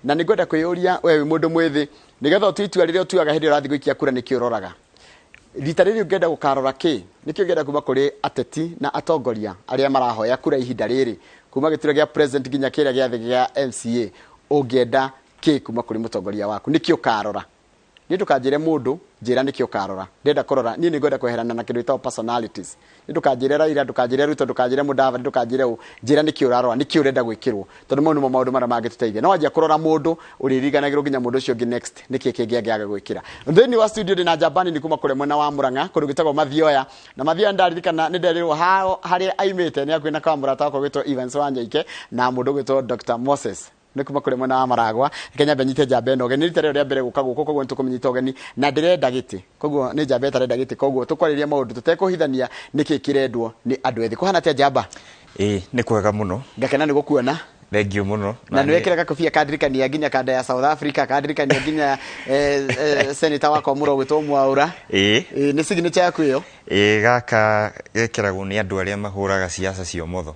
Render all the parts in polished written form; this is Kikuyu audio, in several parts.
Na nĩ ngwenda kwĩyũria we wĩ mũndũ mwĩthĩ, nĩgetha ũtue itua rĩrĩa ũtuaga hĩndĩ ĩrĩa ũrathiĩ gũikia kura, nĩkĩ ũroraga rita rĩrĩ? Ũngĩenda gũkarora kĩ? Nĩkĩo ngĩenda kuma kũrĩ ateti na atongoria arĩa marahoya kura ihinda rĩrĩ, kuma gĩturwa gĩa president nginya kĩrĩa gĩa thĩ gĩa MCA. Ũngĩenda kĩ kuma kũrĩ mũtongoria waku? Nĩkĩ ũkarora? Niĩ ndũkanjĩre mũndũ, njĩra nĩkĩ ũkarora. Ndĩrenda kũrora, niĩ nĩ ngwenda kweherana na kĩndũ gĩtagwo personalities. Niĩ ndũkanjĩre Raila, ndũkanjĩre Ruto, ndũkanjĩre Mudavadi, ndũkanjĩre ũ. Njĩra nĩkĩ ũrarora, nĩkĩ ũrenda gwĩkĩrwo, tondũ mau nĩmo maũndũ marĩa mangĩtũteithia. No wanjia kũrora mũndũ, ũrĩriganagĩrwo nginya mũndũ ũcio ũngĩ next nĩkĩ kĩngĩ angĩaga gwĩkĩra. Thĩinĩ wa studio ndĩna njamba nini kuma kũrĩa mwena wa Murang'a, kũndũ gwĩtagwo Mathioya. Na Mathioya ndaririkana nĩ nderirwo harĩa aimĩte nĩ hakuhĩ na kwa mũrata wakwa gwĩtwo Evans Wanyoike na mũndũ gwĩtwo Dr. Moses, nĩ kuma kũrĩa mwena wa Maragwa. Reke nyambe nyite njamba ĩno ũgeni. Rita rĩo rĩa mbere gũka gũkũ, koguo nĩ tũkũmĩnyita ũgeni na ndĩrenda gĩtĩ, koguo nĩ njamba ĩtarenda gĩtĩ, koguo tũkwarĩria maũndũ tũtekũhithania nĩkĩ kĩrendwo nĩ andũ ethĩ. Kũhana atĩa, njamba? Ĩĩ, nĩ kwega mũno. Ngakena nĩ gũkuona. Thengiũ mũno. Na nĩ wekĩra gakobia kandirikania nginya kanda ya South Africa, kandirikania nginya senator wakwa mũro gwĩtwo Mwaũra. Ĩĩ. Nĩ signature yaku ĩyo? Ĩĩ, gaka gekĩragwo nĩ andũ arĩa mahũraga siasa cia ũmotho.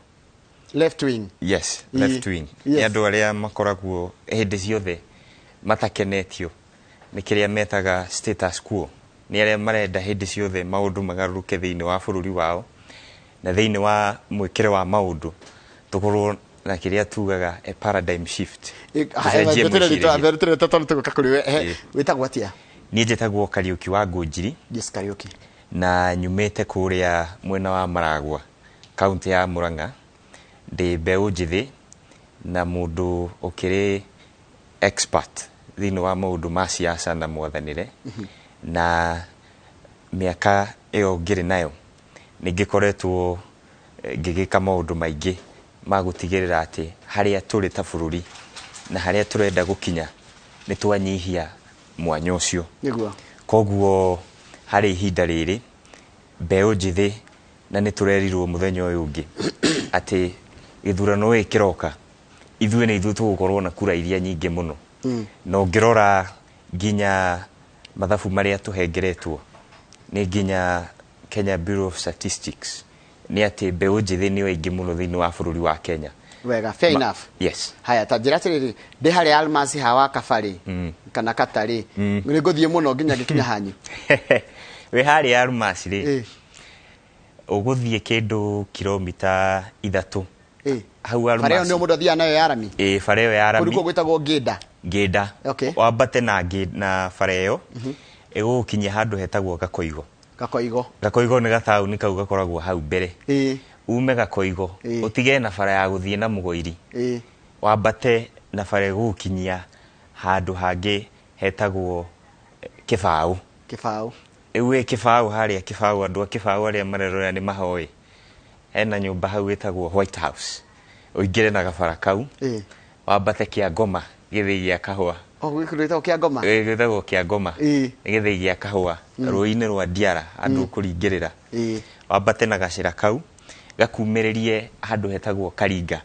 Left wing. Yes, left wing. Nĩ andũ arĩa makoragwo hĩndĩ ciothe matakenetio nĩ kĩrĩa metaga status quo. Nĩ arĩa marenda hĩndĩ ciothe maũndũ magarũrũke thĩinĩ wa bũrũri wao na thĩinĩ wa mwĩkĩre wa maũndũ, tũkorwo na kĩrĩa tugaga a paradigm shift. Tũcenjie mwĩcirĩrie. Tondũ tũgũka kũrĩ we. Wĩtagwo atĩa? Niĩ njĩtagwo Kariũki wa Ngũnjiri. Yes, Kariũki. Na nyumĩte kũrĩa mwena wa Maragwa, kaunti ya Murang'a. Ndĩ mbeũ njĩthĩ na mũndũ ũkĩrĩ expert thĩinĩ wa maũndũ ma siasa na mwathanĩre. Na mĩaka ĩyo ngĩrĩ nayo nĩ ngĩkoretwo ngĩgĩka maũndũ maingĩ ma gũtigĩrĩra atĩ harĩa tũrĩ ta bũrũri na harĩa tũrenda gũkinya nĩ twanyihia mwanya ũcio. Koguo harĩ ihinda rĩrĩ mbeũ njĩthĩ, na nĩ tũrerirwo mũthenya ũyũ ũngĩ atĩ gĩthurano gĩkĩ kĩroka ithuĩ nĩ ithuĩ tũgũkorwo na kura iria nyingĩ mũno. Na ũngĩrora nginya mathabu marĩa tũhengeretwo nĩ nginya Kenya Bureau of Statistics, nĩ atĩ mbeũ njĩthĩ nĩo aingĩ mũno thĩinĩ wa bũrũri wa Kenya. Wega, fair enough. Yes. Haya, ta njĩra atĩrĩrĩ, ndĩ harĩa Almasi hawa Kabarĩ kana Katarĩ, nĩ ngũthiĩ mũno nginya ngĩkinya hanyu? Wĩ harĩa Almasi rĩ, ũgũthiĩ kĩndũ kilomita 3 hau. Bara ĩyo Almasi. Nĩ mũndũ athiaga nayo ya rami? Ĩ, bara ĩyo ya kũndũ rami. Kũu gwĩtagwo Ngĩnda? Ngĩnda. Wambate na bara ĩyo ĩgũgũkinyia handũ hetagwo Gakoigo. Gakoigo. Gakoigo nĩ gataũni kau gakoragwo hau mbere. Ume Gakoigo, ũtige na bara ya gũthiĩ na Mũgoiri, wambate na bara ĩgũgũkinyia handũ hangĩ hetagwo Kĩbaũ. Kĩbaũ. Rĩu wĩ Kĩbaũ, harĩa Kĩbaũ, andũ a Kĩbaũ arĩa marerorera nĩ mahoĩ, hena nyũmba hau ĩtagwo White House. Ũingĩre na gabara kau, wambate kĩa ngoma, gĩthĩi gĩa kahũa. O gwĩ gwĩtagwo kĩa ngoma? Ĩ, gĩtagwo kĩa ngoma. Nĩ gĩthĩi gĩa kahũa rũĩ-inĩ rwa Ndiara, handũ ũkũringĩrĩra. Wambate na gacĩra kau gakumĩrĩrie handũ hetagwo Karinga.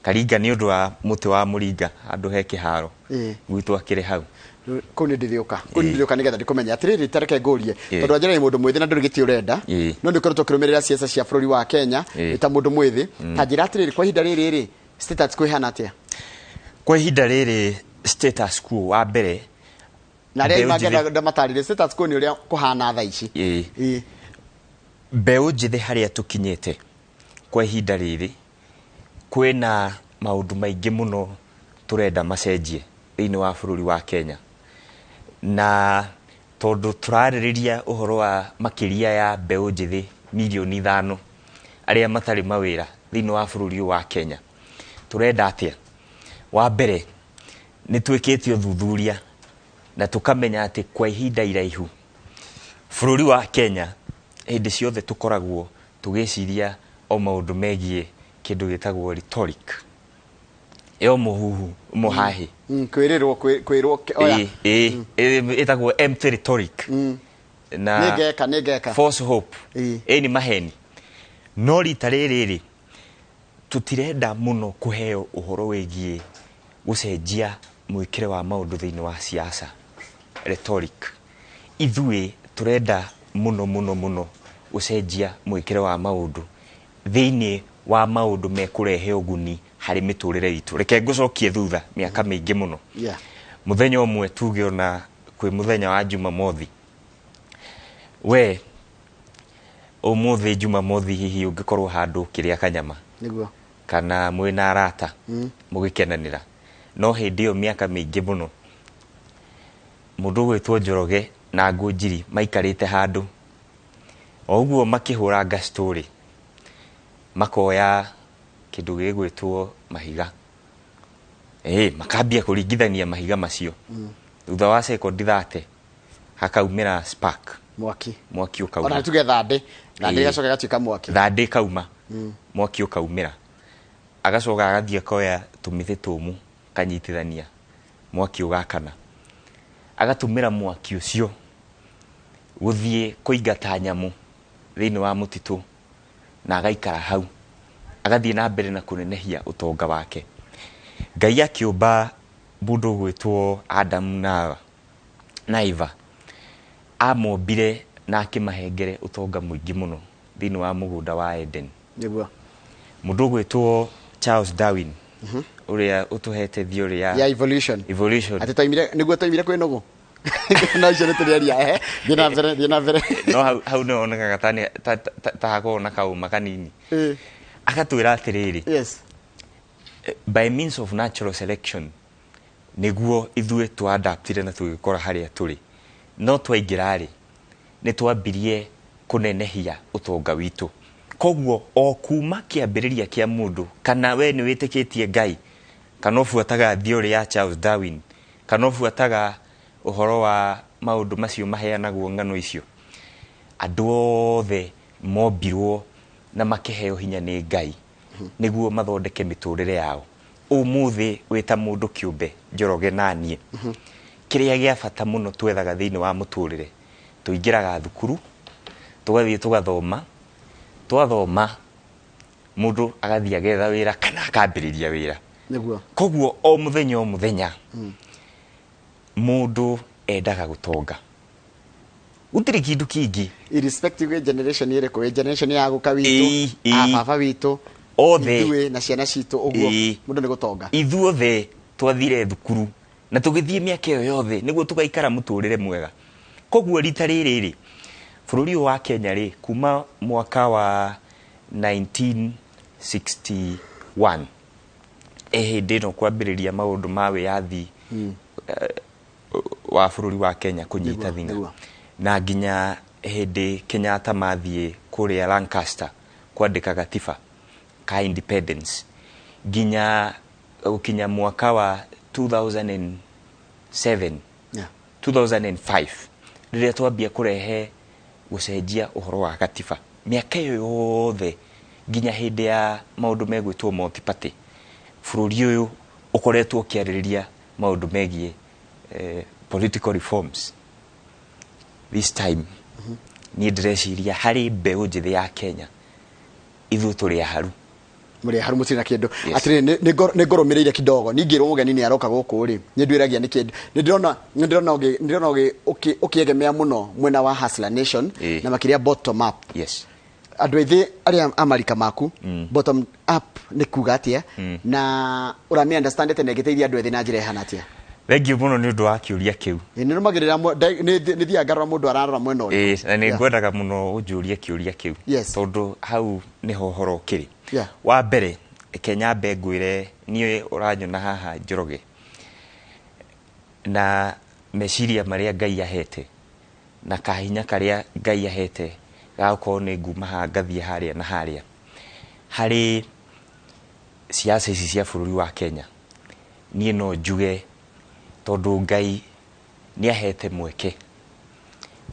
Karinga nĩ ũndũ wa mũtĩ wa mũringa, handũ he kĩharo gwitũ akĩrĩ hau. Kũu nĩ ndĩrĩũka, kũu nĩ ndĩrĩũka nĩgetha ndĩkũmenye. Atĩrĩrĩ, tareke ngũrie, tondũ wanjĩra nĩ mũndũ mwĩthĩ na ndũrĩ gĩtĩ ũrenda, no nĩ ũkoretwo ũkĩrũmĩrĩra ciaca cia bũrũri wa Kenya wĩ ta mũndũ mwĩthĩ. Ta njĩra atĩrĩrĩ, kwa ihinda rĩrĩ rĩ, status quo ĩhana atĩa? Kwa ihinda rĩrĩ status quo wa mbere, Na arĩa mbeũ mangĩenda njĩthĩ- ndamatarĩrie, status quo nĩ ũrĩa kũhana thaa ici. Mbeũ njĩthĩ harĩa tũkinyĩte kwa ihinda rĩrĩ, kwĩna maũndũ maingĩ mũno tũrenda macenjie thĩinĩ wa bũrũri wa Kenya. Na tondũ tũrarĩrĩria ũhoro wa makĩria ya mbeũ njĩthĩ mirioni 5 arĩa matarĩ mawĩra thĩinĩ wa bũrũri ũyũ wa Kenya, tũrenda atĩa? Wa mbere, nĩ twĩkĩte ũthuthuria na tũkamenya atĩ kwa ihinda iraihu bũrũri wa Kenya hĩndĩ ciothe tũkoragwo tũgĩciria o maũndũ megiĩ kĩndũ gĩtagwo rhetoric, yo mũhuhu mũhahi. Kwĩrĩrwo kwĩrwo oya. Ĩ, ĩtagwo empty rhetoric na Nĩngeka, nĩngeka. False hope. Ĩ, nĩ maheni. No rita rĩrĩ rĩ, tũtirenda mũno kũheo ũhoro wĩgiĩ gũcenjia mwĩkĩre wa maũndũ thĩinĩ wa siasa rhetoric. Ithuĩ tũrenda mũno mũno mũno gũcenjia mwĩkĩre wa maũndũ thĩinĩ wa maũndũ mekũrehe ũguni Harĩ mĩtũrĩre itũ, reke ngũcokie thutha mĩaka mĩingĩ mũno. Mũthenya ũmwe, tuge ona kwĩ mũthenya wa Jumamothi, we ũmũthĩ Jumamothi hihi ũngĩkorwo handũ ũkĩrĩa kanyama kana mwĩna arata mũgĩkenanĩra, no hĩndĩ ĩyo mĩaka mĩingĩ mũno mũndũ ũgwĩtwo Njoroge na Ngũnjiri maikarĩte handũ o ũguo makĩhũranga story, makoya kĩndũ gĩgwĩtwo mahiga, makambia kũringithania mahiga macio. Thutha wa sekondi 30 hakaumĩra spark. Mwaki. Mwaki ũkauma. Ona tuge thandĩ, thandĩ ĩgacoka ĩgatuĩka mwaki. Thandĩ ĩkauma, mwaki ũkaumĩra. Agacoka agathiĩ akoya tũmĩtĩ tũmũ, akanyitithania, mwaki ũgakana. Agatũmĩra mwaki ũcio gũthiĩ kũingata nyamũ thĩinĩ wa mũtitũ na agaikara hau, agathiĩ na mbere na kũnenehia ũtonga wake. Ngai akĩũmba mũndũ ũgwĩtwo Adamu na Eva, amombire na akĩmahengere ũtonga mũingĩ mũno thĩinĩ wa mũgũnda wa Eden. Mũndũ ũgwĩtwo Charles Darwin, ũrĩa ũtũhete theory ya ya evolution. Evolution. Atĩ twaimire, nĩguo twaimire kwĩ nũgũ. No icio nĩ tũrĩaria, ehe, thiĩ na mbere, thiĩ na mbere. No hau nĩ onekaga ta hakoragwo na kaũma kanini. Agatwĩra atĩrĩrĩ, by means of natural selection nĩguo ithuĩ twa-adaptire na tũgĩkora harĩa tũrĩ. No twaingĩra rĩ, nĩ twambirie kũnenehia ũtonga witũ. Koguo o kuma kĩambĩrĩria kĩa mũndũ, kana we nĩ wĩtĩkĩtie Ngai, kana ũbuataga theory ya Charles Darwin, kana ũbuataga ũhoro wa maũndũ macio maheanagwo ng'ano icio, andũ othe mombirwo na makĩheo hinya nĩ Ngai nĩguo mathondeke mĩtũrĩre yao. Ũmũthĩ wĩ ta mũndũ kĩũmbe, Njoroge na niĩ, kĩrĩa gĩa bata mũno twethaga thĩinĩ wa mũtũrĩre, tũingĩraga thukuru, tũgathiĩ tũgathoma, twathoma mũndũ agathiĩ agetha wĩra kana akambĩrĩria wĩra. Koguo o mũthenya o mũthenya mũndũ endaga gũtonga, gũtirĩ kĩndũ kĩngĩ. Irrespective wĩ generation ĩrĩkũ, wĩ generation ya guka witũ, Ĩĩ. a baba witũ, Othe. ithuĩ na ciana citũ, ũguo mũndũ nĩ gũtonga. Ithuothe twathire thukuru na tũgĩthiĩ mĩaka ĩyo yothe nĩguo tũgaikara mũtũrĩre mwega. Koguo rita rĩrĩ rĩ, bũrũri ũyũ wa Kenya rĩ, kuma mwaka wa 1961, hĩndĩ ĩno kwambĩrĩria maũndũ ma wĩyathi wa bũrũri wa Kenya kũnyita thing'a, na nginya hĩndĩ Kenyatta mathiĩ kũrĩa Lancaster kwandĩka gatiba ka independence, nginya gũkinya mwaka wa 2007, 2005, rĩrĩa twambia kũrehe gũcenjia ũhoro wa gatiba, mĩaka ĩyo yothe nginya hĩndĩ ya maũndũ megwĩtwo multi-party, bũrũri ũyũ ũkoretwo ũkĩarĩrĩria maũndũ megiĩ political reforms. This time niĩ ndĩreciria harĩ mbeũ njĩthĩ ya Kenya, ithuĩ tũrĩ aharu. Mũrĩ aharu, mũtirĩ na kĩndũ. Yes. Atĩrĩrĩ, nĩ ngũrũmĩrĩire kidogo. Ningĩrwo mũgeni nĩ aroka gũkũ rĩ, nĩ ndwĩragia nĩ kĩndũ. Nĩ ndĩrona ũkĩegemea mũno mwena wa Hustler Nation na makĩria bottom up. Andũ ethĩ arĩa a marika maku, bottom up nĩ kuga atĩa, na ũramĩ understand atĩa, na ĩngĩteithia andũ ethĩ na njĩra ĩhana atĩa? Thank you mũno nĩ ũndũ wa kĩũria kĩu. Ĩ, nĩ nũmagĩrĩra nĩ thiaga ngarora mũndũ ararora mwena ũrĩkũ. Ĩ, na nĩ ngwendaga mũno ũnjũrie kĩũria kĩu tondũ hau nĩho ũhoro ũkĩrĩ. Wa mbere, reke nyambe ngwĩre, niĩ ũranyona haha Njoroge na meciria marĩa Ngai ahete na kahinya karĩa Ngai ahete ga gũkorwo nĩ nguma haha ngathiĩ harĩa na harĩa harĩ siasa ici cia bũrũri wa Kenya, niĩ no njuge tondũ Ngai nĩ ahete mweke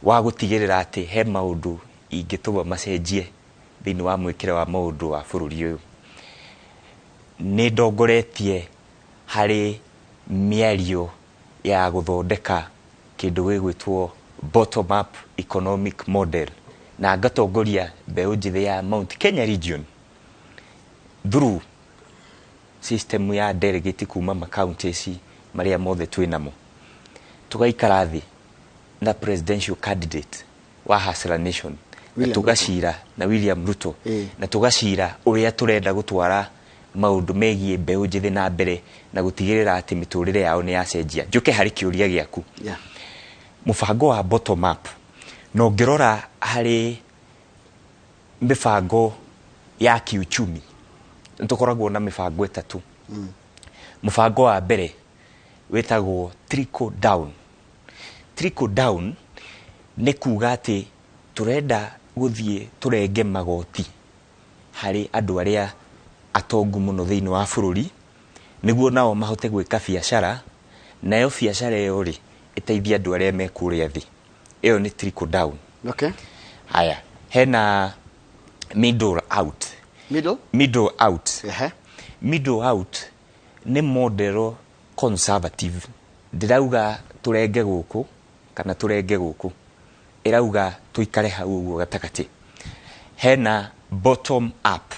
wa gũtigĩrĩra atĩ he maũndũ ingĩtũma macenjie thĩinĩ wa mwĩkĩre wa maũndũ wa bũrũri ũyũ. Nĩ ndongoretie harĩ mĩario ya gũthondeka kĩndũ gĩgwĩtwo bottom up economic model, na ngatongoria mbeũ njĩthĩ ya Mount Kenya region through system ya delegate kuma ma counties marĩa mothe twĩ namo, tũgaikara thĩ na presidential candidate wa Hustler Nation na William tũgacira na William Ruto na tũgacira ũrĩa tũrenda gũtwara Maũndũ megiĩ mbeũ njĩthĩ na mbere na gũtigĩrĩra atĩ mĩtũrĩre yao nĩ yacenjia. Njũke harĩ kĩũria gĩaku. Mũbango wa bottom up, na ũngĩrora harĩ mĩbango ya kiuchumi, nĩ tũkoragwo na mĩbango ĩtatũ. Mũbango wa mbere wĩtagwo trickle down. Trickle down nĩ kuga atĩ tũrenda gũthiĩ tũrenge magoti harĩ andũ arĩa atongu mũno thĩinĩ wa bũrũri, nĩguo nao mahote gwĩka biacara, nayo biacara ĩyo rĩ ĩteithie andũ arĩa me kũrĩa thĩ. Ĩyo nĩ trickle down. Haya, hena middle out. Middle? Middle out. Ehe. Middle out nĩ model conservative. Ndĩrauga tũrenge gũkũ kana tũrenge gũkũ, ĩrauga tũikare hau ũguo gatagatĩ. Hena bottom up.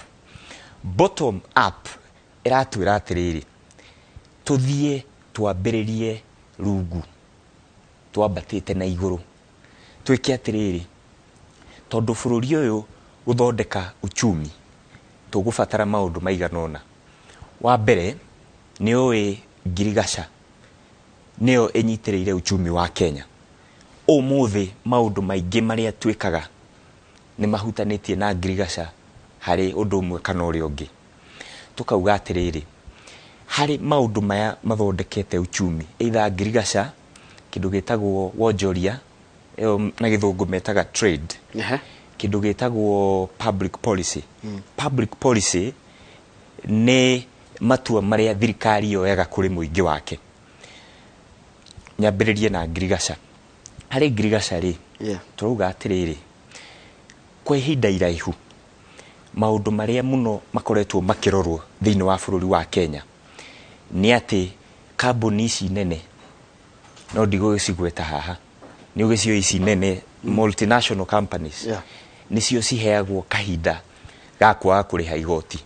Bottom up ĩratwĩra atĩrĩrĩ, tũthiĩ twambĩrĩrie rungu twambatĩte na igũrũ, twĩke atĩrĩrĩ, tondũ bũrũri ũyũ gũthondeka uchumi tũgũbatara maũndũ maigana ũna. Wa mbere, nĩ ũĩ ngirigaca nĩyo ĩnyitĩrĩire uchumi wa Kenya. Ũmũthĩ maũndũ maingĩ marĩa twĩkaga nĩ mahutanĩtie na ngirigaca harĩ ũndũ ũmwe kana ũrĩa ũngĩ. Tũkauga atĩrĩrĩ, harĩ maũndũ maya mathondekete uchumi, either ngirigaca, kĩndũ gĩtagwo wonjoria, ĩyo na Gĩthũngũ metaga trade, kĩndũ gĩtagwo public policy. Public policy nĩ matua marĩa thirikari yoyaga kũrĩ mũingĩ wake. Nyambĩrĩrie na ngirigaca. Harĩ ngirigaca rĩ, tũrauga atĩrĩrĩ, kwa ihinda iraihu maũndũ marĩa mũno makoretwo makĩrorwo thĩinĩ wa bũrũri wa Kenya nĩ atĩ kambuni ici nene, no ndigũgĩcigweta haha, nĩ ũgĩciũĩ ici nene, multinational companies, nĩcio ciheagwo kahinda ga kwaga kũrĩha igoti,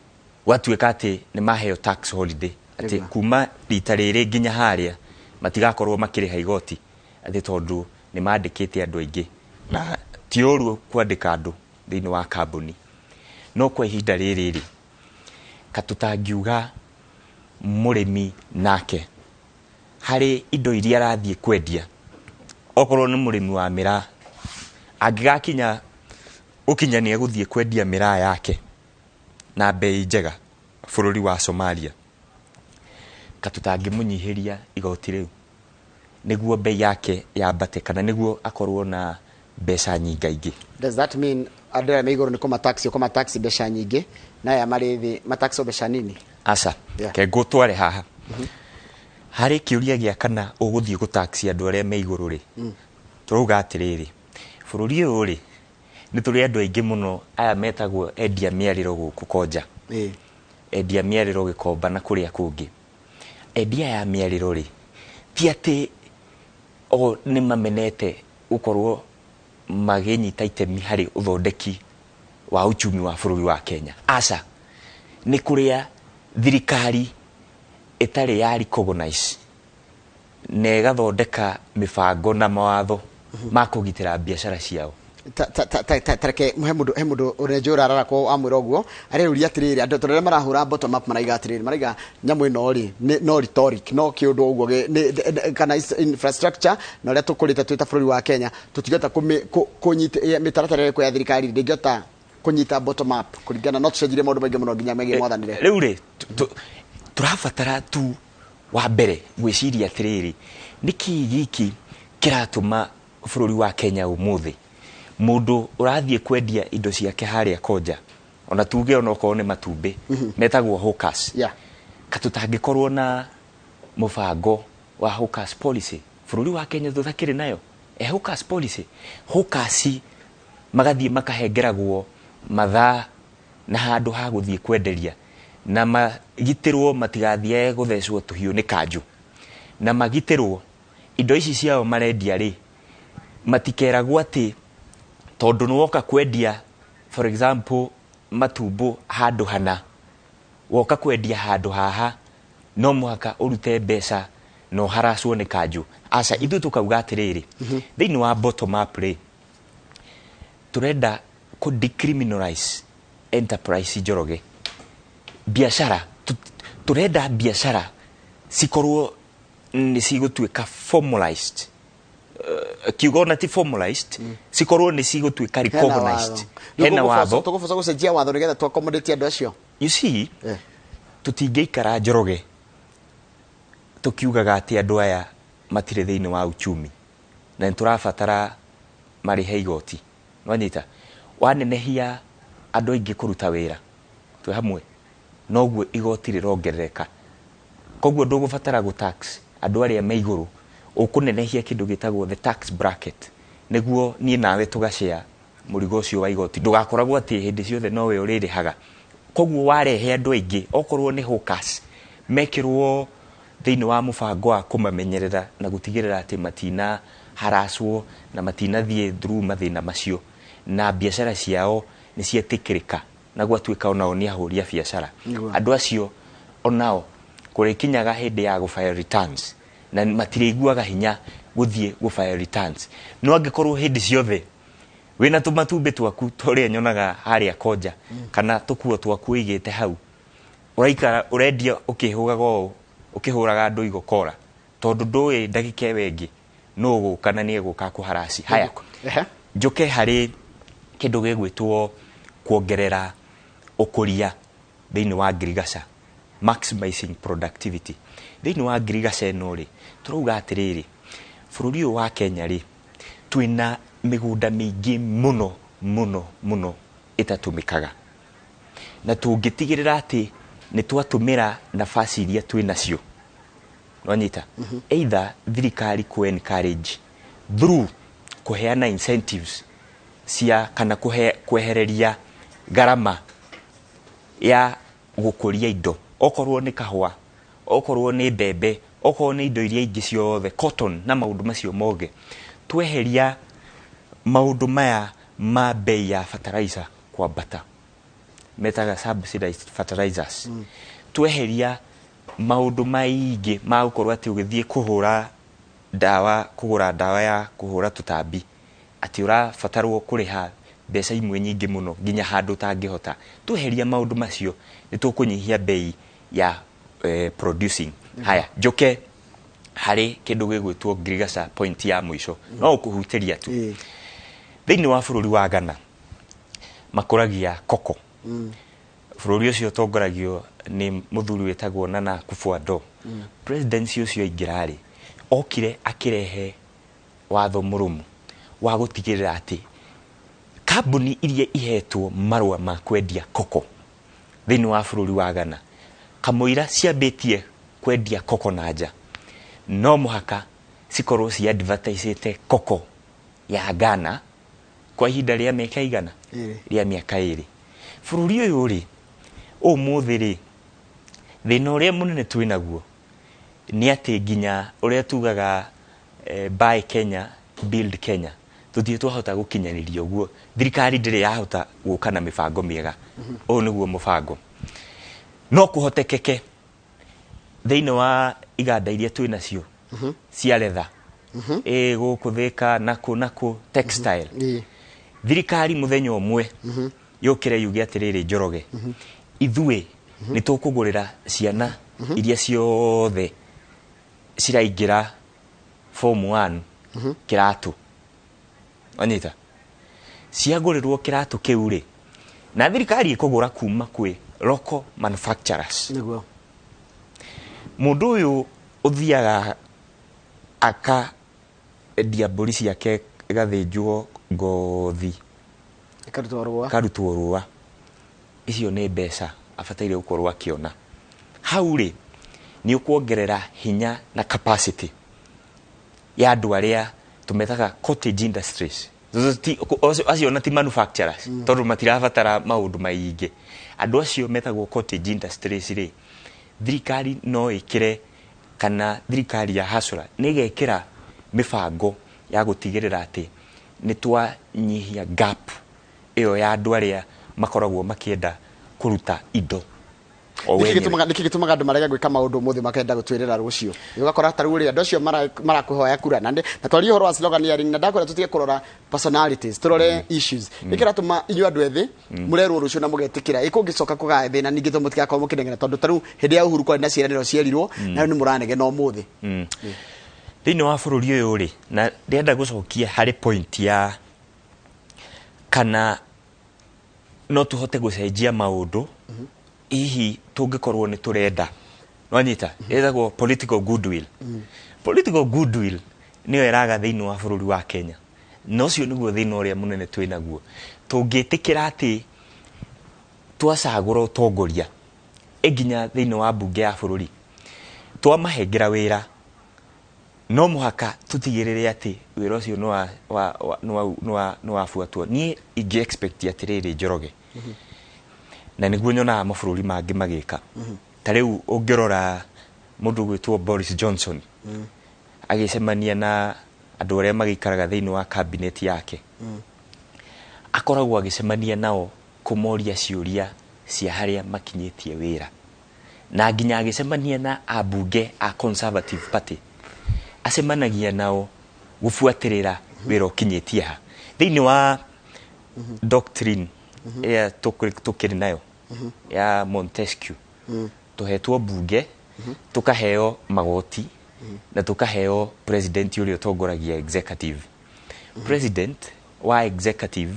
gwatuĩka atĩ nĩ maheo tax holiday, atĩ kuma rita rĩrĩ nginya harĩa matigakorwo makĩrĩha igoti, atĩ tondũ nĩ mandĩkĩte andũ aingĩ. Na ti ũru kwandĩka andũ thĩinĩ wa kambuni, no kwa ihinda rĩrĩ rĩ, katũtangiuga mũrĩmi nake harĩ indo iria arathiĩ kwendia, okorwo nĩ mũrĩmi wa mĩraa, angĩgakinya ũkinya nĩ egũthiĩ kwendia mĩraa yake na bei njega bũrũri wa Somalia, katũtangĩmũnyihĩria igoti rĩu nĩguo bei yake yambate, kana nĩguo akorwo na mbeca nyingaingĩ. Does that mean andũ arĩa me igũrũ nĩ kũmataxi, kũmataxi mbeca nyingĩ, na aya marĩ thĩ mataxo mbeca nini? Aca. Ke ngũtware haha harĩ kĩũria gĩa kana ũgũthiĩ gũtaxi andũ arĩa me igũrũ rĩ, tũrauga atĩrĩrĩ, bũrũri ũyũ rĩ, nĩ tũrĩ andũ aingĩ mũno aya metagwo endia mĩarĩro gũkũ Konja, endia mĩarĩro Gĩkomba na kũrĩa kũngĩ. Endia aya mĩarĩro rĩ, ti atĩ o nĩ mamenete gũkorwo magĩnyita itemi harĩ ũthondeki wa uchumi wa bũrũri wa Kenya. Aca, nĩ kũrĩa thirikari ĩtarĩ ya recognize na ĩgathondeka mĩbango na mawatho ma kũgitĩra biacara ciao. Tareke he mũndũ ũrĩa njũra arara ko amwĩra ũguo areyũria atĩrĩrĩ, andũ tondũ arĩa marahũra bottom up maraiga atĩrĩrĩ, maraiga nyamũ ĩno rĩ no rhetoric, no kĩũndũ ũguo kana infrastructure na ũrĩa tũkũrĩte twĩ ta bũrũri wa Kenya, tũtingĩhota kũnyita mĩtaratara ĩrĩa ya thirikari ndĩngĩhota kũnyita bottom up kũringana no tũcenjirie maũndũ maingĩ mũno nginya megiĩ mwathanĩre. Rĩu rĩ, tũrabatara tu wa mbere gwĩciria atĩrĩrĩ, nĩkĩ gĩkĩ kĩratũma bũrũri wa Kenya ũmũthĩ mũndũ ũrathiĩ kwendia indo ciake harĩa Konja, ona tuge onokorwo nĩ matumbĩ metagwo hawkers, katũtangĩkorwo na mũbango wa hawkers policy? Bũrũri wa Kenya tũtakĩrĩ nayo e hawkers policy. Hawkers magathiĩ makahengeragwo mathaa na handũ ha gũthiĩ kwenderia, na magitĩrwo matigathiage gũthecwo tũhiũ nĩ kanjũ, na magitĩrwo indo ici ciao marendia rĩ, matikeragwo atĩ tondũ nĩ woka kwendia, for example, matumbũ handũ hana, woka kwendia handũ haha, no mũhaka ũrute mbeca na ũharacwo nĩ kanjũ. Aca, ithuĩ tũkauga atĩrĩrĩ, thĩinĩ wa bottom up rĩ, tũrenda kũ decriminalize enterprise. Njoroge, biacara Tũrenda biacara cikorwo nĩ cigũtuĩka formalized. Kiugo ona ti formalized, cikorwo nĩ cigũtuĩka recognized. Hena watho. Tũgũboca gũcenjia watho nĩgetha tu accommodate andũ acio. You see, tũtingĩikara, Njoroge, tũkiugaga atĩ andũ aya matirĩ thĩinĩ wa uchumi na nĩ tũrabatara marĩhe igoti. Nwanyita wanenehia andũ aingĩ kũruta wĩra twĩ hamwe, noguo igoti rĩrongerereka. Koguo ndũgũbatara gũ tax andũ arĩa me igũrũ, ũkũnenehia kĩndũ gĩtagwo the tax bracket nĩguo niĩ nawe tũgacea mũrigo ũcio wa igoti, ndũgakoragwo atĩ hĩndĩ ciothe nowe ũrĩrĩhaga. Koguo warehe andũ aingĩ, okorwo nĩ hawkers, mekĩrwo thĩinĩ wa mũbango wa kũmamenyerera na gũtigĩrĩra atĩ matina haracwo na matinathiĩ through mathĩna macio, na biacara ciao nĩ cietĩkĩrĩka na gwatuĩka onao nĩ ahũri a biacara. Andũ acio onao kũrĩkinyaga hĩndĩ ya gũ file returns na matirĩiguaga hinya gũthiĩ gũ file returns. No angĩkorwo hĩndĩ ciothe wĩna tũmatumbĩ twaku tũrĩa nyonaga harĩa konja, kana tũkuo twaku ũigĩte hau, ũraikara ũrendia ũkĩhũgaga ũũ, ũkĩhũraga andũ igokora, tondũ ndũĩ ndagĩka ĩyo ĩngĩ nũ ũgũka na nĩ egũka kũharaci haya. Njũke harĩ kĩndũ gĩgwĩtwo kuongerera ũkũria thĩinĩ wa ngirigaca, maximizing productivity thĩinĩ wa ngirigaca ĩno rĩ, tũrauga atĩrĩrĩ, bũrũri ũyũ wa Kenya rĩ, twĩna mĩgũnda mĩingĩ mũno mũno mũno ĩtatũmĩkaga, na tũngĩtigĩrĩra atĩ nĩ twatũmĩra nafasi iria twĩ nacio, nwanyita, either thirikari ku encourage through kũheana incentives cia kana kwehereria gharama ya gũkũria indo, okorwo nĩ kahũa, okorwo nĩ mbembe, okorwo nĩ indo iria ingĩ ciothe, cotton na maũndũ macio mothe. Tweheria maũndũ maya ma bei ya fertilizer kwambata, metaga subsidized fertilizers, tweheria maũndũ maingĩ ma gũkorwo atĩ ũgĩthiĩ kũhũra ndawa, kũgũra ndawa ya kũhũra tũtambi, atĩ ũrabatarwo kũrĩha mbeca imwe nyingĩ mũno nginya handũ ũtangĩhota, tweheria maũndũ macio nĩ tũkũnyihia bei ya producing. Haya, njũke harĩ kĩndũ gĩgwĩtwo ngirigaca, point ya mũico no ũkũhutĩria tu. Thĩinĩ wa bũrũri wa Ghana makũragia koko. Bũrũri ũcio ũtongoragio nĩ mũthuri wĩtagwo Nana Akufo-Addo. Presidency ũcio aingĩra rĩ, okire akĩrehe watho mũrũmu wa gũtigĩrĩra atĩ kambuni iria ihetwo marũa ma kwendia koko thĩinĩ wa bũrũri wa Ghana, kamũira ciambĩtie kwendia koko na nja, no mũhaka cikorwo ci advertisĩte koko ya Ghana kwa ihinda rĩa mĩaka igana? Ĩrĩ. Rĩa mĩaka 2. Bũrũri ũyũ rĩ, ũmũthĩ rĩ, thĩna ũrĩa mũnene twĩ naguo nĩ atĩ nginya ũrĩa tugaga buy Kenya, build Kenya, tũtirĩ twahota gũkinyanĩria ũguo. Thirikari ndĩrĩ yahota gũka na mĩbango mĩega. Ũyũ nĩguo mũbango no kũhotekeke thĩinĩ wa iganda iria twĩ nacio cia letha ĩ gũkũ Thĩka nakũ nakũ, textile. Thirikari mũthenya ũmwe yũkĩre yuge atĩrĩrĩ, Njoroge, ithuĩ nĩ tũkũgũrĩra ciana iria ciothe ciraingĩra form 1 kĩratũ. Wanyita, ciagũrĩrwo kĩratũ kĩu rĩ, na thirikari ĩkũgũra kuma kwĩ local manufacturers. Mũndũ ũyũ ũthiaga akendia mbũri ciake ĩgathĩnjwo ngothi, ĩkarutwo rũa, karutwo rũa, icio nĩ mbeca abataire gũkorwo akĩona hau rĩ, nĩ ũkuongerera hinya na capacity ya andũ arĩa tũmetaga cottage industries. Acio ona ti manufacturers, tondũ matirabatara maũndũ maingĩ. Andũ acio metagwo cottage industries rĩ, thirikari no ĩkĩre, kana thirikari ya hasura nĩ ĩgekĩra mĩbango ya gũtigĩrĩra atĩ nĩ twanyihia gap ĩyo ya andũ arĩa makoragwo makĩenda kũruta indo. O Nĩkĩ wenyewe. Nĩkĩ gĩtũmaga andũ marege gwĩka maũndũ ũmũthĩ makenda gũtwĩrĩra rũciũ? Ũgakora ta rĩu rĩ, andũ acio marakũhoya kura na twarie ũhoro wa sloganeering, na ndakwĩra tũtige kũrora personalities, tũrore issues. Nĩkĩ kĩratũma inyuĩ andũ ethĩ mũrerwo rũciũ na mũgetĩkĩra ĩkũngĩcoka kũgaya thĩna ningĩ tondũ mũtigakorwo mũkĩnegena, tondũ ta rĩu hĩndĩ ya Uhuru kwarĩ na ciĩranĩro cierirwo na rĩu nĩ mũranegena ũmũthĩ? Thĩinĩ wa bũrũri ũyũ rĩ, na ndĩrenda gũcokia harĩ point ya kana no tũhote gũcenjia maũndũ hihi tũngĩkorwo nĩ tũrenda. Nwanyita ĩtagwo political goodwill. Political goodwill nĩyo ĩraga thĩinĩ wa bũrũri wa Kenya, na ũcio nĩguo thĩna ũrĩa mũnene twĩ naguo. Tũngĩtĩkĩra atĩ twacagũra ũtongoria ĩnginya thĩinĩ wa mbunge ya bũrũri, twamahengera wĩra, no mũhaka tũtigĩrĩre atĩ wĩra ũcio nĩ wabuatwo. Niĩ ingĩ expect atĩrĩrĩ, Njoroge, na nĩguo nyonaga mabũrũri mangĩ magĩka. Ta rĩu ũngĩrora mũndũ ũgwĩtwo Boris Johnson agĩcemania na andũ arĩa magĩikaraga thĩinĩ wa cabinet yake, akoragwo agĩcemania nao kũmoria ciũria cia harĩa makinyĩtie wĩra, na nginya agĩcemania na ambunge a Conservative Party acemanagia nao gũbuatĩrĩra wĩra ũkinyĩtie ha. Thĩinĩ wa doctrine ĩrĩa tũkĩrĩ nayo ya Montesquieu, tũhetwo mbunge, tũkaheo magoti na tũkaheo president ũrĩa ũtongoragia executive. President wa executive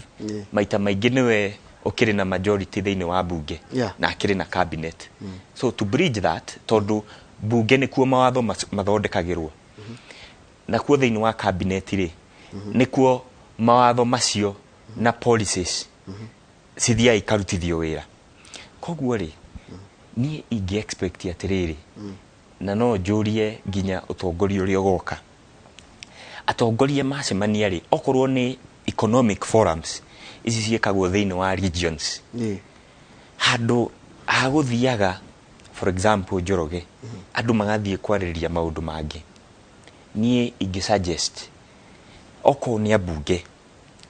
maita maingĩ nĩwe ũkĩrĩ na majority thĩinĩ wa bunge na akĩrĩ na cabinet. So to bridge that, tondũ bunge nĩkuo mawatho mathondekagĩrwo, nakuo thĩinĩ wa cabinet rĩ, nĩkuo mawatho macio na policies cithiaga ikarutithio wĩra. Koguo rĩ, niĩ ingĩ expect atĩrĩrĩ, na no njũrie nginya ũtongoria ũrĩa ũgoka, atongoria macemania rĩ, okorwo nĩ economic forums ici ciĩkagwo thĩinĩ wa regions, handũ ha gũthiaga, for example, Njoroge, andũ magathiĩ kwarĩrĩria maũndũ mangĩ, niĩ ingĩ suggest okorwo nĩ ambunge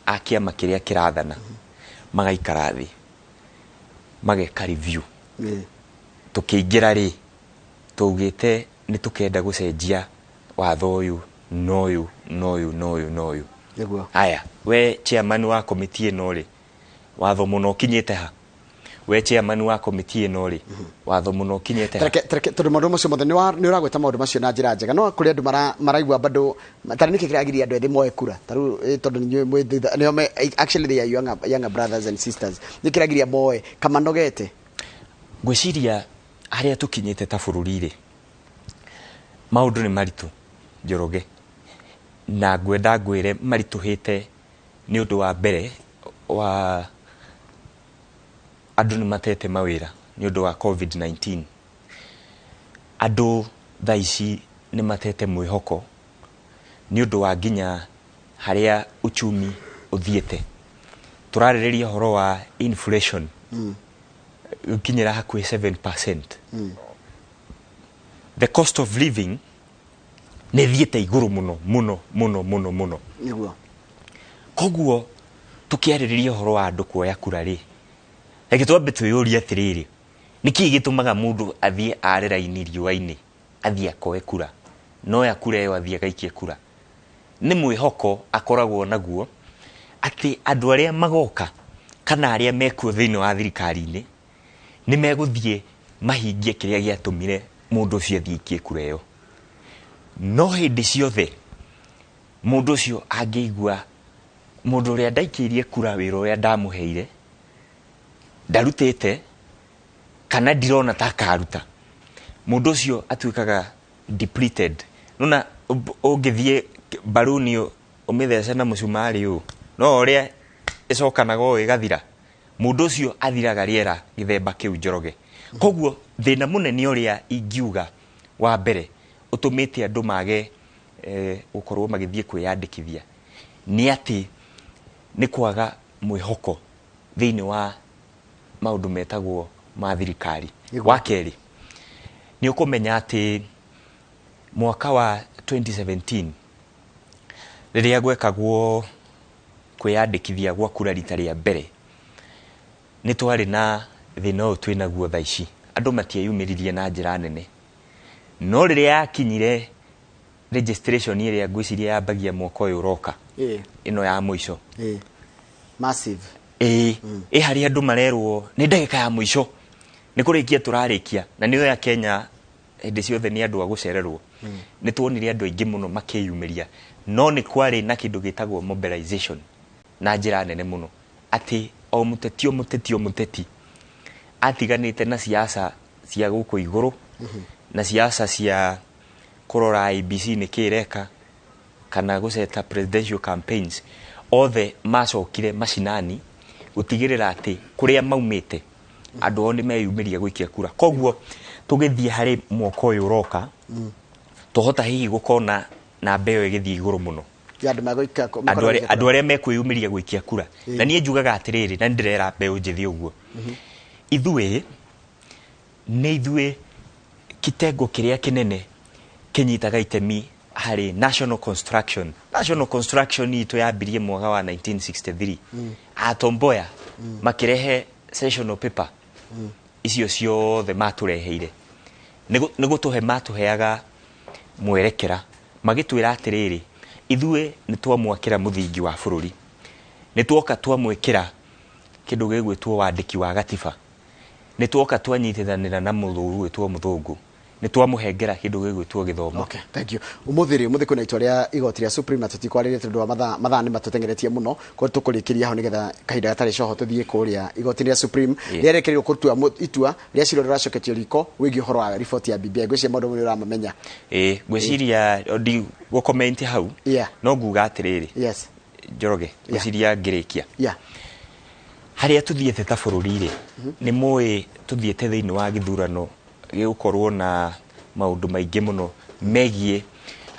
a kĩama kĩrĩa kĩrathana magaikara thĩ mageka review. Tũkĩingĩra rĩ, tũugĩte nĩ tũkenda gũcenjia watho ũyũ na ũyũ na ũyũ na ũyũ na ũyũ. Aya, we chairman wa komiti ĩno rĩ, watho mũno ũkinyĩte ha? We chairman wa komiti ĩno rĩ, watho mũno ũkinyĩte ha? Tereke, tondũ maũndũ macio mothe nĩ ũragweta maũndũ macio na njĩra njega, no kũrĩ andũ maraigua bado tarĩ nĩkĩ kĩragiria andũ ethĩ moe kura ta rĩu, tondũ inyuĩ mwĩ thutha nĩo actually they are younger brothers and sisters. Nĩ kĩragiria moe kamanogete? Ngwĩciria harĩa tũkinyĩte ta bũrũri rĩ, maũndũ nĩ maritũ, Njoroge, na ngwenda ngwĩre maritũhĩte nĩ ũndũ wa mbere wa andũ nĩ matete mawĩra nĩ ũndũ wa COVID-19. Andũ thaa ici nĩ matete mwĩhoko nĩ ũndũ wa nginya harĩa uchumi ũthiĩte. Tũrarĩrĩria ũhoro wa inflation ũkinyĩra hakuhĩ 7%. The cost of living nĩ ĩthiĩte igũrũ mũno mũno mũno mũno mũno. Koguo tũkĩarĩrĩria ũhoro wa andũ kuoya kura rĩ, reke twambe twĩyũrie atĩrĩrĩ, nĩkĩĩ gĩtũmaga mũndũ athiĩ are raini riũa-inĩ athiĩ akoe kura? Noya kura ĩyo athiĩ agaikie kura, nĩ mwĩhoko akoragwo naguo atĩ andũ arĩa magoka kana arĩa mekuo thĩinĩ wa thirikari-inĩ nĩ megũthiĩ mahingie kĩrĩa gĩatũmire mũndũ ũcio athiĩ aikie kura ĩyo. No hĩndĩ ciothe mũndũ ũcio angĩigua mũndũ ũrĩa ndaikĩirie kura wĩra ũrĩa ndamũheire ndarutĩte kana ndirona ta akaruta, mũndũ ũcio atuĩkaga depleted. Nona ũngĩthiĩ mbaruni ũmĩthece na mũcumarĩ ũũ, no ũrĩa ĩcokanaga ũũ ĩgathira, mũndũ ũcio athiraga rĩera gĩthemba kĩu, Njoroge. Koguo thĩna mũnene ũrĩa ingiuga wa mbere ũtũmĩte andũ mage gũkorwo magĩthiĩ kwĩyandĩkithia nĩ atĩ nĩ kwaga mwĩhoko thĩinĩ wa maũndũ metagwo ma thirikari. Wa kerĩ, nĩ ũkũmenya atĩ mwaka wa 2017 rĩrĩa gwekagwo kwĩyandĩkithia gwa kura rita rĩa mbere, nĩ twarĩ na thĩna ũyũ twĩnaguo thaa ici. Andũ matieyumĩririe na njĩra nene, no rĩrĩa yakinyire registration ĩrĩa ngwĩciria yambagia mwaka ũyũ ũroka, ĩno ya mũico, Massive. Ĩĩ, ĩ harĩa andũ marerwo nĩ ndagĩka ya mũico, nĩ kũrĩkia tũrarĩkia, na nĩyo ya Kenya hĩndĩ ciothe nĩ andũ a gũcererwo. Nĩ tuonire andũ aingĩ mũno makĩyumĩria, no nĩ kwarĩ na kĩndũ gĩtagwo mobilization na njĩra nene mũno, atĩ o mũteti, o mũteti, o mũteti atiganĩte na siasa cia gũkũ igũrũ na siasa cia kũrora IEBC nĩ kĩ ĩreka kana gũceta presidential campaigns, othe macokire macinani gũtigĩrĩra atĩ kũrĩa maumĩte andũ ao nĩ meyumĩria gũikia kura. Koguo tũgĩthiĩ harĩ mwaka ũyũ ũroka, tũhota hihi gũkona namba ĩyo ĩgĩthiĩ igũrũ mũno. Ya andũ megũikia. Andũ arĩa mekwĩyumĩria gũikia kura. Na niĩ njugaga atĩrĩrĩ, na nĩndĩrera mbeũ njĩthĩ ũguo, ithuĩ nĩ ithuĩ kitengo kĩrĩa kĩnene kĩnyitaga itemi harĩ national construction. National construction itũ yambirie mwaka wa 1963, Tom Mboya makĩrehe sessional paper icio ciothe matũreheire nĩ gũtũhe, matũheaga mwerekera, magĩtwĩra atĩrĩrĩ, ithuĩ nĩ twamwakĩra mũthingi wa bũrũri, nĩ tuoka twamwĩkĩra kĩndũ gĩgwĩtwo wandĩki wa gatiba, nĩ tuoka twanyitithanĩra na mũthũru gwĩtwo mũthũngũ, nĩ twamũhengera kĩndũ gĩgwĩtwo gĩthomo. Okay, thank you. Umuthi rĩ, umuthi kwĩna itua rĩa igoti rĩa Supreme na tũtikwarĩria tondũ wa mathaa, mathaa nĩ matũtengeretie mũno, koguo tũkũrĩkĩria hau nĩgetha kahinda gatarĩ coho tũthiĩ kũrĩa igoti rĩa Supreme rĩarekereirwo kũtua itua rĩa cira ũrĩa ũracoketio riko wĩgiĩ ũhoro wa riboti ya BBI. Ngwĩciria maũndũ nĩ ũramamenya. Ĩĩ, ngwĩciria ndigũcomment hau, no nguga atĩrĩrĩ, Njoroge, ngwĩciria ngĩrĩkia, harĩa tũthiĩte ta bũrũri rĩ, nĩ mũĩ tũthiĩte thĩinĩ wa gĩthurano gĩgũkorwo na maũndũ maingĩ mũno megiĩ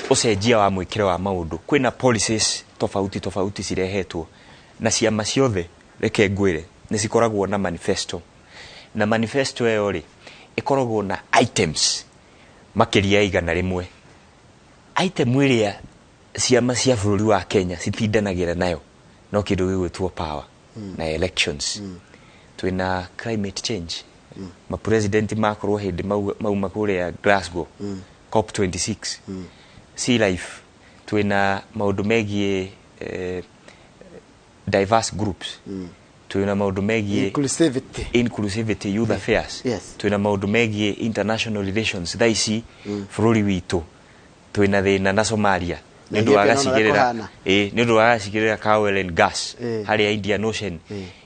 ũcenjia wa mwĩkĩre wa maũndũ. Kwĩna policies tofauti tofauti cirehetwo na ciama ciothe. Reke ngwĩre, nĩ cikoragwo na manifesto, na manifesto ĩyo rĩ, ĩkoragwo na items makĩria ya 100. Item ĩrĩa ciama cia bũrũri wa Kenya citindanagĩra nayo no kĩndũ gĩgwĩtwo power na elections. Twĩna climate change, mapresident makorwo hĩndĩ mauma kũrĩa Glasgow, COP 26, sea life, twĩna maũndũ megiĩ diverse groups, twĩna maũndũ megiĩ inclusivity, inclusivity, youth affairs, twĩna maũndũ megiĩ international relations. Thaa ici bũrũri witũ twĩna thĩna na Somalia Na nĩ ũndũ wa Ethiopia no ũrĩa gacigĩrĩra kũhana. Ĩ, nĩ ũndũ wa gacigĩrĩra ka oil and gas harĩa Indian Ocean.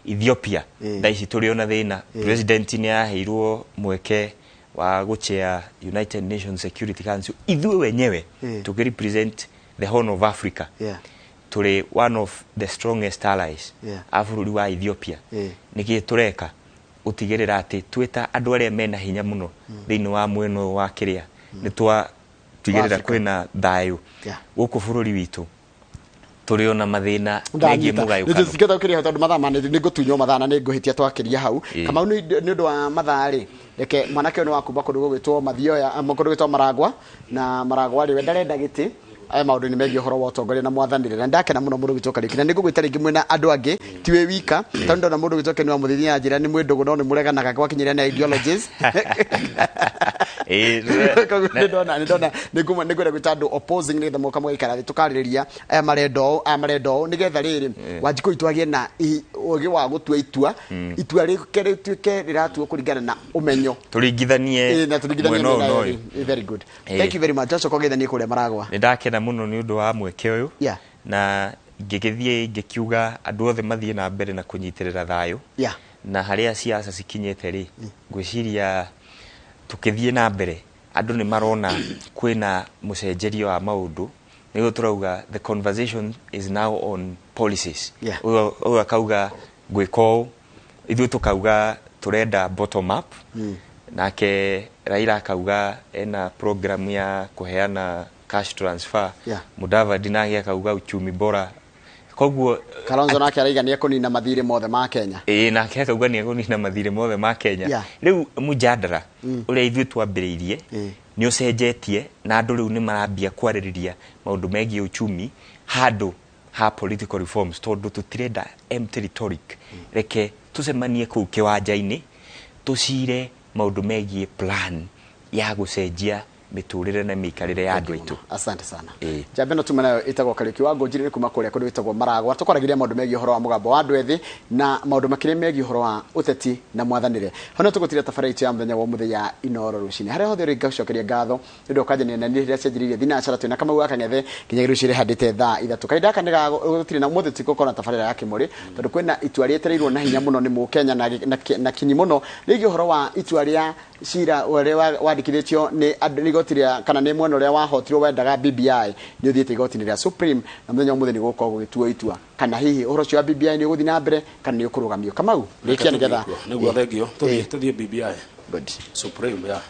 Ethiopia, thaa ici tũrĩ ona thĩna, president nĩ aheirwo mweke wa gũchair United Nations Security Council. Ithuĩ wenyewe tũkĩ represent the Horn of Africa, tũrĩ one of the strongest allies a bũrũri wa Ethiopia. Nĩkĩ tũreka gũtigĩrĩra atĩ twĩ ta andũ arĩa mena hinya mũno thĩinĩ wa mwena ũyũ wa kĩrĩa nĩ twatigĩrĩra Africa. kwĩna thayũ gũkũ bũrũri witũ? Tũrĩ ona mathĩna megiĩ mũgayũkano. Nĩtũtigĩta ũkĩrĩa tondũ mathaa ma nĩ ngũtunywo mathaa na nĩ ngũhĩtia twakĩria hau. Kamau, nĩ ũndũ wa mathaa rĩ, reke mwanake ũyũ nĩ wa kuma kũndũ gũgwĩtwo Mathioya, kũndũ gwĩtwo Maragwa, na Maragwa rĩ, we ndarenda gĩtĩ aya maũndũ-inĩ megiĩ ũhoro wa ũtongoria na mwathanĩre, na ndakena mũno mũndũ gwĩtwo Kariũki, na nĩ ngũgwĩta rĩngĩ mwĩna andũ angĩ, ti wĩ wika, tondũ ndona mũndũ gwĩtwo Ken wa Mũthithia na njĩra nĩ mwĩ ndũgũ no nĩ mũreganaga gwakinyĩria na ideologies. Koguo nĩ ndona nĩ ngwenda gwĩta andũ opposing nĩgetha moka mũgaikara thĩ tũkarĩrĩria aya marenda ũũ, aya marenda ũũ, nĩgetha rĩrĩ Wanjikũ itũ agĩe na ũgĩ wa gũtua itua, itua rĩke rĩtuĩke rĩratuo kũringana na ũmenyo. Tũringithanie Ĩ, na tũringithanie mwena ũyũ mĩena na yerĩ. ũyũ. Ĩ, very good. Thank you very much. Acoka ũgeithanie kũrĩa Maragwa. Nĩ ndakena mũno nĩ ũndũ wa mweke ũyũ, na ngĩgĩthiĩ ngĩkiuga andũ othe mathiĩ na mbere na kũnyitĩrĩra thayũ, na harĩa siasa cikinyĩte rĩ, ngwĩciria tũkĩthiĩ na mbere andũ nĩ marona kwĩna mũcenjerio wa maũndũ. Nĩguo tũrauga the conversation is now on policies. Ũyũ akauga ngwĩka ũũ, ithuĩ tũkauga tũrenda bottom up, nake Raila akauga ena program ya kũheana cash transfer, Mudavadi nake akauga uchumi bora. Koguo Kalonzo nake araiga nĩ ekũnina mathirĩ mothe ma Kenya. Ĩĩ, nake akauga nĩ ekũnina mathirĩ mothe ma Kenya. Rĩu mũjadara ũrĩa ithuĩ twambĩrĩirie nĩ ũcenjetie, na andũ rĩu nĩ marambia kwarĩrĩria maũndũ megiĩ uchumi handũ ha political reforms, tondũ tũtirenda empty rhetoric. Reke tũcemanie kũu kĩwanja-inĩ tũcire. Maũndũ megiĩ plan ya gũcenjia mĩtũrĩre na mĩikarĩre ya andũ aitũ. Asante sana. Ĩĩ. Njamba ĩno tuma nayo ĩtagwo Kariũki wa Ngũnjiri, nĩ kuma kũrĩa kũndũ gwĩtagwo Maragwa. Tũkwaragĩria maũndũ megiĩ ũhoro wa mũgambo wa andũ ethĩ na maũndũ makĩria megiĩ ũhoro wa ũteti na mwathanĩre. Hau no tũgũtira tabarĩra itũ ya mũthenya wa ũmũthĩ ya Inoro Rũcinĩ. Harĩa hothe ũrĩ, ngagũcokeria ngatho nĩ ũndũ wa kwanjania na niĩ rĩrĩa cianjĩrĩirie thinacara twĩna Kamau wa Kang'ethe nginya rũciũ rĩhandĩte thaa 3. Kahinda gaka nĩ gũtirĩ na ũmũthĩ tũtigũkorwo na tabarĩra ya kĩmũrĩ, tondũ kwĩna itua rĩetereirwo na hinya mũno nĩ mũkenya na kinyi mũno rĩgiĩ ũhoro wa itua rĩa cira ũrĩa wandĩkithĩtio nĩ andũ nĩ igoti rĩa kana nĩ mwena ũrĩa wahotirwo wendaga BBI. Nĩ ũthiĩte igoti-inĩ rĩa Supreme, na mũthenya wa ũmũthĩ nĩ gũgũkorwo gũgĩtuo itua kana hihi ũhoro ũcio wa BBI nĩ ũgũthiĩ na mbere kana nĩ ũkũrũgamio. Kamau, rĩkia nĩgetha Nĩguo, thengio. Tũthiĩ, tũthiĩ BBI. Good. Supreme ya.